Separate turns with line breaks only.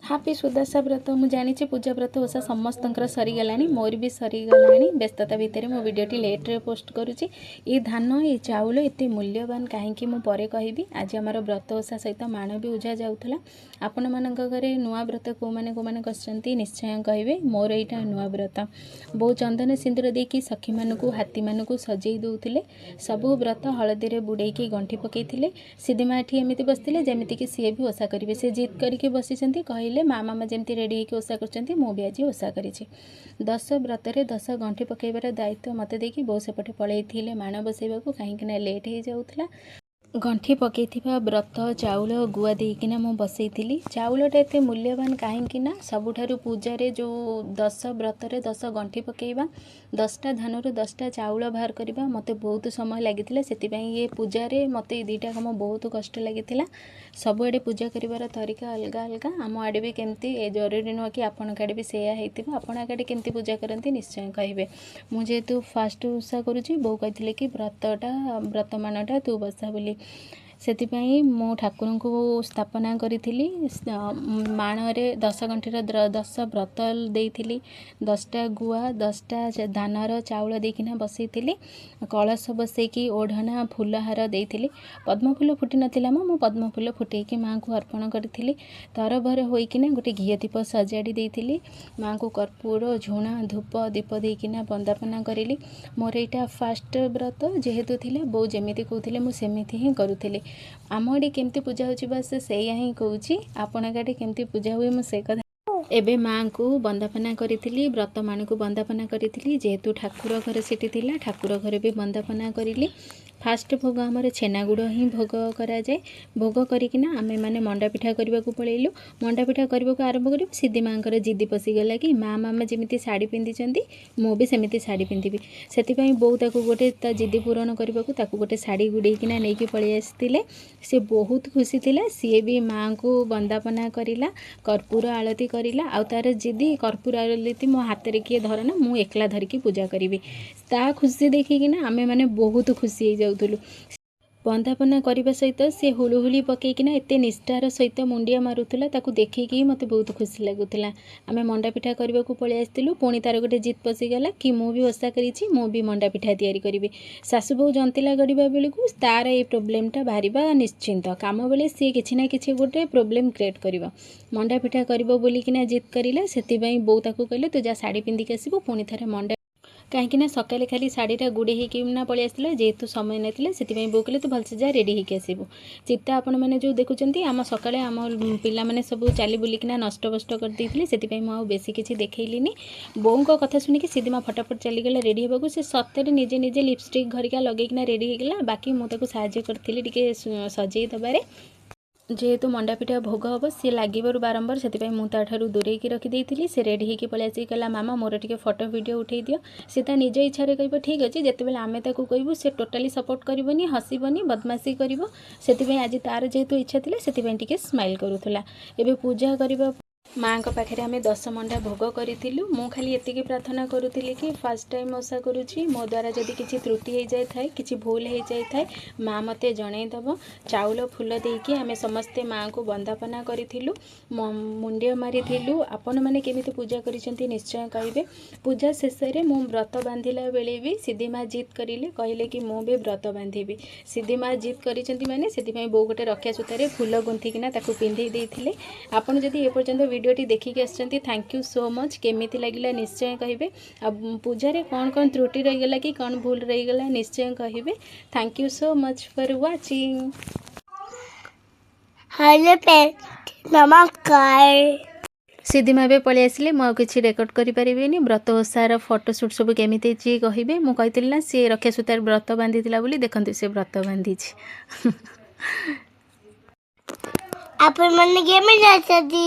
Happy Sudasha ବ୍ରତ। ମୁଁ ଜାଣିଛି ପୂଜା ବ୍ରତ ଓଷା ସମସ୍ତଙ୍କର ସରିଗଲାଣି, ମୋର ବି ସରିଗଲାଣି। ବ୍ୟସ୍ତତା ଭିତରେ ମୁଁ ଭିଡ଼ିଓଟି ଲେଟ୍ରେ ପୋଷ୍ଟ କରୁଛି। ଏ ଧାନ, ଏ ଚାଉଳ ଏତେ ମୂଲ୍ୟବାନ କାହିଁକି, ମୁଁ ପରେ କହିବି। ଆଜି ଆମର ବ୍ରତ ଓଷା ସହିତ ମାଣ ବି ଉଝା ଯାଉଥିଲା। ଆପଣମାନଙ୍କ ଘରେ ନୂଆ ବ୍ରତ କେଉଁମାନେ କେଉଁମାନେ କରିଛନ୍ତି, ନିଶ୍ଚୟ କହିବେ। ମୋର ଏଇଟା ନୂଆ ବ୍ରତ। ବୋଉ ଚନ୍ଦନ ସିନ୍ଦୁର ଦେଇକି ସଖୀମାନଙ୍କୁ, ହାତୀମାନଙ୍କୁ ସଜେଇ ଦେଉଥିଲେ। ସବୁ ବ୍ରତ ହଳଦୀରେ ବୁଡ଼େଇକି ଗଣ୍ଠି ପକେଇଥିଲେ। ସିଧିମା ଏଠି ଏମିତି ବସିଥିଲେ ଯେମିତିକି ସିଏ ବି ଓଷା କରିବେ। ସେ ଜିଦ୍ କରିକି ବସିଛନ୍ତି, କହିଲେ ମା ମାମା ଯେମିତି ରେଡ଼ି ହେଇକି ଓଷା କରୁଛନ୍ତି, ମୁଁ ବି ଆଜି ଓଷା କରିଛି। 10 ବ୍ରତରେ 10 ଗଣ୍ଠି ପକାଇବାର ଦାୟିତ୍ୱ ମୋତେ ଦେଇକି ବୋଉ ସେପଟେ ପଳେଇଥିଲେ ମାଣ ବସେଇବାକୁ, କାହିଁକିନା ଲେଟ୍ ହେଇଯାଉଥିଲା। ଗଣ୍ଠି ପକେଇଥିବା ବ୍ରତ, ଚାଉଳ, ଗୁଆ ଦେଇକିନା ମୁଁ ବସେଇଥିଲି। ଚାଉଳଟା ଏତେ ମୂଲ୍ୟବାନ କାହିଁକି ନା ସବୁଠାରୁ ପୂଜାରେ ଯେଉଁ 10 ବ୍ରତରେ 10 ଗଣ୍ଠି ପକେଇବା, 10ଟା ଧାନରୁ 10ଟା ଚାଉଳ ବାହାର କରିବା ମୋତେ ବହୁତ ସମୟ ଲାଗିଥିଲା। ସେଥିପାଇଁ ଏ ପୂଜାରେ ମୋତେ ଏ ଦୁଇଟା କାମ ବହୁତ କଷ୍ଟ ଲାଗିଥିଲା। ସବୁଆଡ଼େ ପୂଜା କରିବାର ତରିକା ଅଲଗା ଅଲଗା। ଆମ ଆଡ଼େ ବି କେମିତି, ଏ ଜରୁରୀ ନୁହଁ କି ଆପଣଙ୍କ ଆଡ଼େ ବି ସେଇଆ ହେଇଥିବ। ଆପଣଙ୍କ ଆଡ଼େ କେମିତି ପୂଜା କରନ୍ତି, ନିଶ୍ଚୟ କହିବେ। ମୁଁ ଯେହେତୁ ଫାଷ୍ଟ ଓଷା କରୁଛି, ବୋଉ କହିଥିଲେ କି ବ୍ରତଟା, ବ୍ରତମାନଟା ତୁ ବସା ବୋଲି। ସେଥିପାଇଁ ମୁଁ ଠାକୁରଙ୍କୁ ସ୍ଥାପନା କରିଥିଲି। ମାଣରେ 10 ଗଣ୍ଠିର 10 ବ୍ରତ ଦେଇଥିଲି, 10ଟା ଗୁଆ, 10ଟା ଧାନର ଚାଉଳ ଦେଇକିନା ବସେଇଥିଲି। କଳସ ବସେଇକି ଓଢ଼ଣା, ଫୁଲହାର ଦେଇଥିଲି। ପଦ୍ମଫୁଲ ଫୁଟି ନଥିଲା, ମୁଁ ପଦ୍ମଫୁଲ ଫୁଟେଇକି ମାଆଙ୍କୁ ଅର୍ପଣ କରିଥିଲି। ତରଭର ହୋଇକିନା ଗୋଟେ ଘିଅ ଦୀପ ସଜାଡ଼ି ଦେଇଥିଲି। ମାଆଙ୍କୁ କର୍ପୂର, ଝୁଣା, ଧୂପ, ଦୀପ ଦେଇକିନା ବନ୍ଦାପନା କରିଲି। ମୋର ଏଇଟା ଫାଷ୍ଟ ବ୍ରତ ଯେହେତୁ ଥିଲା, ବୋଉ ଯେମିତି କହୁଥିଲେ ମୁଁ ସେମିତି ହିଁ କରୁଥିଲି। ଆମ ଆଡ଼େ କେମିତି ପୂଜା ହେଉଛି, ବାସ୍ ସେଇଆ ହିଁ କହୁଛି। ଆପଣଙ୍କ ଆଡ଼େ କେମିତି ପୂଜା ହୁଏ, ମୁଁ ସେ କଥା। ଏବେ ମାଆଙ୍କୁ ବନ୍ଦାପନା କରିଥିଲି, ବ୍ରତମାନଙ୍କୁ ବନ୍ଦାପନା କରିଥିଲି। ଯେହେତୁ ଠାକୁର ଘର ସେଠି ଥିଲା, ଠାକୁର ଘରେ ବି ବନ୍ଦାପନା କରିଲି। ଫାଷ୍ଟ ଭୋଗ ଆମର ଛେନାଗୁଡ଼ ହିଁ ଭୋଗ କରାଯାଏ। ଭୋଗ କରିକିନା ଆମେମାନେ ମଣ୍ଡା ପିଠା କରିବାକୁ ପଳେଇଲୁ। ମଣ୍ଡା ପିଠା କରିବାକୁ ଆରମ୍ଭ କରିବୁ, ସିଦ୍ଧି ମାଆଙ୍କର ଜିଦି ପଶିଗଲା କି ମା ମାମା ଯେମିତି ଶାଢ଼ୀ ପିନ୍ଧିଛନ୍ତି, ମୁଁ ବି ସେମିତି ଶାଢ଼ୀ ପିନ୍ଧିବି। ସେଥିପାଇଁ ବୋଉ ତାକୁ ଗୋଟେ ତା ଜିଦି ପୂରଣ କରିବାକୁ ତାକୁ ଗୋଟେ ଶାଢ଼ୀ ଗୁଡ଼େଇକିନା ନେଇକି ପଳେଇ ଆସିଥିଲେ। ସେ ବହୁତ ଖୁସି ଥିଲା। ସିଏ ବି ମାଆଙ୍କୁ ବନ୍ଦାପନା କରିଲା, କର୍ପୂର ଆଳତି କରିଲା। ଆଉ ତାର ଜିଦି, କର୍ପୂର ଆଳତି ମୋ ହାତରେ କିଏ ଧରନା, ମୁଁ ଏକଲା ଧରିକି ପୂଜା କରିବି। ତା ଖୁସି ଦେଖିକିନା ଆମେମାନେ ବହୁତ ଖୁସି ହେଇଯାଉଥିଲୁ। ବନ୍ଦାପନା କରିବା ସହିତ ସେ ହୁଳୁହୁଳି ପକେଇକିନା ଏତେ ନିଷ୍ଠାର ସହିତ ମୁଣ୍ଡିଆ ମାରୁଥିଲା, ତାକୁ ଦେଖିକି ମୋତେ ବହୁତ ଖୁସି ଲାଗୁଥିଲା। ଆମେ ମଣ୍ଡା ପିଠା କରିବାକୁ ପଳେଇ ଆସିଥିଲୁ। ପୁଣି ତାର ଗୋଟେ ଜିଦ୍ ପଶିଗଲା କି ମୁଁ ବି ଓଷା କରିଛି, ମୁଁ ବି ମଣ୍ଡା ପିଠା ତିଆରି କରିବି। ଶାଶୁ ବୋହୂ ଜନ୍ତିଲା ଗଢ଼ିବା ବେଳକୁ ତାର ଏଇ ପ୍ରୋବ୍ଲେମଟା ବାହାରିବା ନିଶ୍ଚିନ୍ତ। କାମ ବେଳେ ସିଏ କିଛି ନା କିଛି ଗୋଟେ ପ୍ରୋବ୍ଲେମ୍ କ୍ରିଏଟ୍ କରିବ। ମଣ୍ଡା ପିଠା କରିବ ବୋଲିକିନା ଜିଦ୍ କରିଲା। ସେଥିପାଇଁ ବୋଉ ତାକୁ କହିଲେ, ତୁ ଯା ଶାଢ଼ୀ ପିନ୍ଧିକି ଆସିବୁ ପୁଣି ଥରେ ମଣ୍ଡା, କାହିଁକି ନା ସକାଳେ ଖାଲି ଶାଢ଼ୀଟା ଗୁଡ଼େଇ ହେଇକିନା ପଳେଇ ଆସିଥିଲା। ଯେହେତୁ ସମୟ ନଥିଲା, ସେଥିପାଇଁ ବୋଉ କହିଲେ, ତୁ ଭଲସେ ଯା, ରେଡ଼ି ହେଇକି ଆସିବୁ। ଚିତା ଆପଣମାନେ ଯେଉଁ ଦେଖୁଛନ୍ତି, ଆମ ସକାଳେ ଆମ ପିଲାମାନେ ସବୁ ଚାଲି ବୁଲିକିନା ନଷ୍ଟ ବଷ୍ଟ କରିଦେଇଥିଲେ। ସେଥିପାଇଁ ମୁଁ ଆଉ ବେଶୀ କିଛି ଦେଖେଇଲିନି। ବୋଉଙ୍କ କଥା ଶୁଣିକି ସିଧିମା ଫଟାଫଟ ଚାଲିଗଲା ରେଡ଼ି ହେବାକୁ। ସେ ସତରେ ନିଜେ ନିଜେ ଲିପଷ୍ଟିକ୍ ଘରିକା ଲଗେଇକିନା ରେଡ଼ି ହେଇଗଲା। ବାକି ମୁଁ ତାକୁ ସାହାଯ୍ୟ କରିଥିଲି ଟିକେ ସଜେଇ ଦେବାରେ। ଯେହେତୁ ମଣ୍ଡା ପିଠା ଭୋଗ ହେବ, ସିଏ ଲାଗିବାରୁ ବାରମ୍ବାର, ସେଥିପାଇଁ ମୁଁ ତା'ଠାରୁ ଦୂରେଇକି ରଖିଦେଇଥିଲି। ସେ ରେଡ଼ି ହେଇକି ପଳେଇ ଆସିକି କହିଲା, ମାମା, ମୋର ଟିକେ ଫଟୋ ଭିଡ଼ିଓ ଉଠେଇ ଦିଅ। ସେ ତା ନିଜ ଇଚ୍ଛାରେ କହିବ ଠିକ୍ ଅଛି, ଯେତେବେଳେ ଆମେ ତାକୁ କହିବୁ ସେ ଟୋଟାଲି ସପୋର୍ଟ କରିବନି, ହସିବନି, ବଦମାସି କରିବ। ସେଥିପାଇଁ ଆଜି ତାର ଯେହେତୁ ଇଚ୍ଛା ଥିଲା, ସେଥିପାଇଁ ଟିକେ ସ୍ମାଇଲ୍ କରୁଥିଲା। ଏବେ ପୂଜା କରିବା। ମାଆଙ୍କ ପାଖରେ ଆମେ 10 ମଣ୍ଡା ଭୋଗ କରିଥିଲୁ। ମୁଁ ଖାଲି ଏତିକି ପ୍ରାର୍ଥନା କରୁଥିଲି କି ଫାର୍ଷ୍ଟ ଟାଇମ୍ ଓଷା କରୁଛି, ମୋ ଦ୍ୱାରା ଯଦି କିଛି ତ୍ରୁଟି ହେଇଯାଇଥାଏ, କିଛି ଭୁଲ ହେଇଯାଇଥାଏ, ମା ମୋତେ ଜଣେଇଦେବ। ଚାଉଳ ଫୁଲ ଦେଇକି ଆମେ ସମସ୍ତେ ମାଆଙ୍କୁ ବନ୍ଦାପନା କରିଥିଲୁ, ମୁଣ୍ଡିଆ ମାରିଥିଲୁ। ଆପଣମାନେ କେମିତି ପୂଜା କରିଛନ୍ତି, ନିଶ୍ଚୟ କହିବେ। ପୂଜା ଶେଷରେ ମୁଁ ବ୍ରତ ବାନ୍ଧିଲା ବେଳେ ବି ସିଦ୍ଧି ମା ଜିଦ୍ କରିଲେ, କହିଲେ କି ମୁଁ ବି ବ୍ରତ ବାନ୍ଧିବି। ସିଦ୍ଧି ମା ଜିଦ୍ କରିଛନ୍ତି ମାନେ ସେଥିପାଇଁ ବୋଉ ଗୋଟେ ରକ୍ଷା ସୂତାରେ ଫୁଲ ଗୁନ୍ଥିକିନା ତାକୁ ପିନ୍ଧେଇ ଦେଇଥିଲେ। ଆପଣ ଯଦି ଏପର୍ଯ୍ୟନ୍ତ ଭିଡ଼ିଓଟି ଦେଖିକି ଆସିଛନ୍ତି, thank you so much. କେମିତି ଲାଗିଲା, ନିଶ୍ଚୟ କହିବେ। ଆଉ ପୂଜାରେ କ'ଣ କ'ଣ ତ୍ରୁଟି ରହିଗଲା କି କ'ଣ ଭୁଲ ରହିଗଲା, ନିଶ୍ଚୟ କହିବେ। Thank you so much for watching.
Hello ନମସ୍କାର।
ସିଦ୍ଧିମା ଏବେ ପଳେଇ ଆସିଲେ, ମୁଁ ଆଉ କିଛି ରେକର୍ଡ଼ କରିପାରିବିନି। ବ୍ରତ ଓଷାର ଫଟୋ ସୁଟ୍ ସବୁ କେମିତି ହେଇଛି କହିବେ। ମୁଁ କହିଥିଲି ନା ସିଏ ରକ୍ଷା ସୂତାରେ ବ୍ରତ ବାନ୍ଧିଥିଲା ବୋଲି, ଦେଖନ୍ତୁ ସେ ବ୍ରତ ବାନ୍ଧିଛି।
ଆପଣମାନେ କେମିତି ଅଛନ୍ତି?